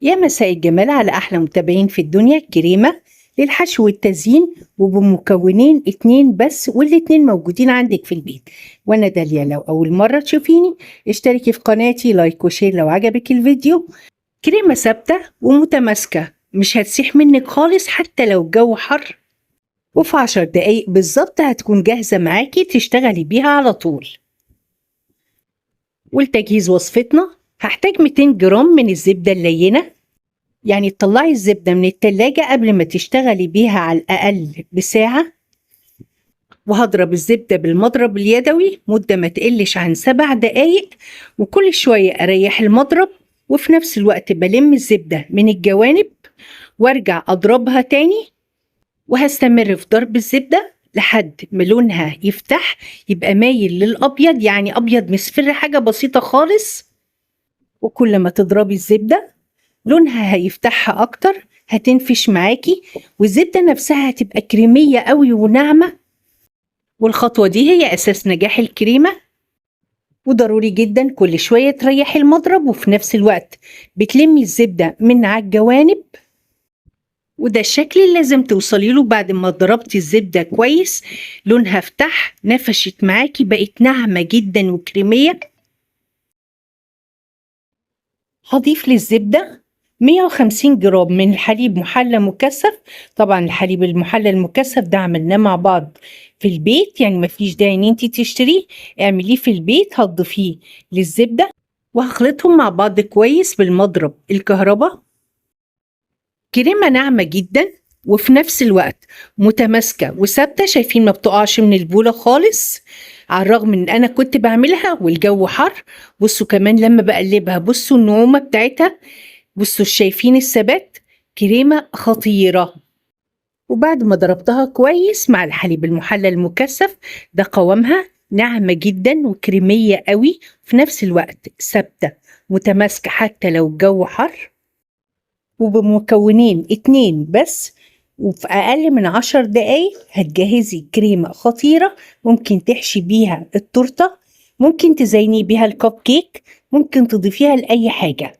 يا مساء الجمال على أحلى متابعين في الدنيا. كريمة للحشو والتزيين وبمكونين 2 بس، والاتنين موجودين عندك في البيت. وأنا داليا، لو أول مرة تشوفيني اشتركي في قناتي، like و share لو عجبك الفيديو. كريمة ثابتة ومتماسكة، مش هتسيح منك خالص حتى لو الجو حر، وفي 10 دقايق بالظبط هتكون جاهزة معاكي تشتغلي بيها على طول. ولتجهيز وصفتنا هحتاج 200 جرام من الزبدة اللينة، يعني تطلعي الزبدة من التلاجة قبل ما تشتغلي بيها على الأقل بساعة. وهضرب الزبدة بالمضرب اليدوي مدة ما تقلش عن 7 دقايق، وكل شوية أريح المضرب، وفي نفس الوقت بلم الزبدة من الجوانب وارجع أضربها تاني. وهستمر في ضرب الزبدة لحد ما لونها يفتح، يبقى مايل للأبيض، يعني أبيض مصفر، حاجة بسيطة خالص. وكل ما تضربي الزبدة لونها هيفتحها أكتر، هتنفش معاكي، والزبدة نفسها هتبقى كريمية قوي وناعمة. والخطوة دي هي أساس نجاح الكريمة، وضروري جدا كل شوية تريحي المضرب، وفي نفس الوقت بتلمي الزبدة من على الجوانب. وده الشكل اللي لازم توصلي له بعد ما ضربتي الزبدة كويس، لونها فتح، نفشت معاكي، بقت ناعمة جدا وكريمية. هضيف للزبدة 150 جرام من الحليب محلى مكثف. طبعا الحليب المحلى المكثف ده عملناه مع بعض في البيت، يعني مفيش داعي ان انتي تشتريه، اعمليه في البيت. هتضيفيه للزبدة وهخلطهم مع بعض كويس بالمضرب الكهرباء. كريمة ناعمة جدا وفي نفس الوقت متماسكة وثابتة، شايفين ما بتقعش من البولة خالص، على الرغم ان انا كنت بعملها والجو حر. بصوا كمان لما بقلبها، بصوا النعومة بتاعتها، بصوا شايفين الثبات، كريمة خطيرة. وبعد ما ضربتها كويس مع الحليب المحلى المكثف ده، قوامها ناعمة جدا وكريمية قوي، في نفس الوقت ثابتة متماسكة حتى لو الجو حر، وبمكونين 2 بس، وفي أقل من 10 دقايق هتجهزي كريمة خطيرة. ممكن تحشي بيها التورتة، ممكن تزيني بيها الكب كيك، ممكن تضيفيها لأي حاجة،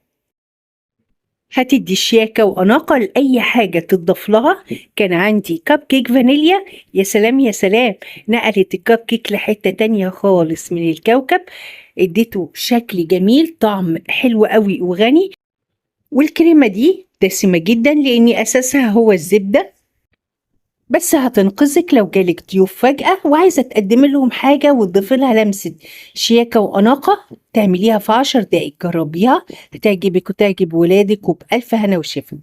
هتدي شياكة وأناقة لأي حاجة تضاف لها. كان عندي كب كيك فانيليا، يا سلام يا سلام، نقلت الكب كيك لحتة تانية خالص من الكوكب، اديته شكل جميل، طعم حلو قوي وغني. والكريمة دي دسمة جدا لأن أساسها هو الزبدة، بس هتنقذك لو جالك ضيوف فجأة وعايزة تقدمي لهم حاجة وتضيفي لها لمسة شياكة وأناقة، تعمليها في 10 دقايق. جربيها هتعجبك وتعجب ولادك، وبألف هنا وشفا.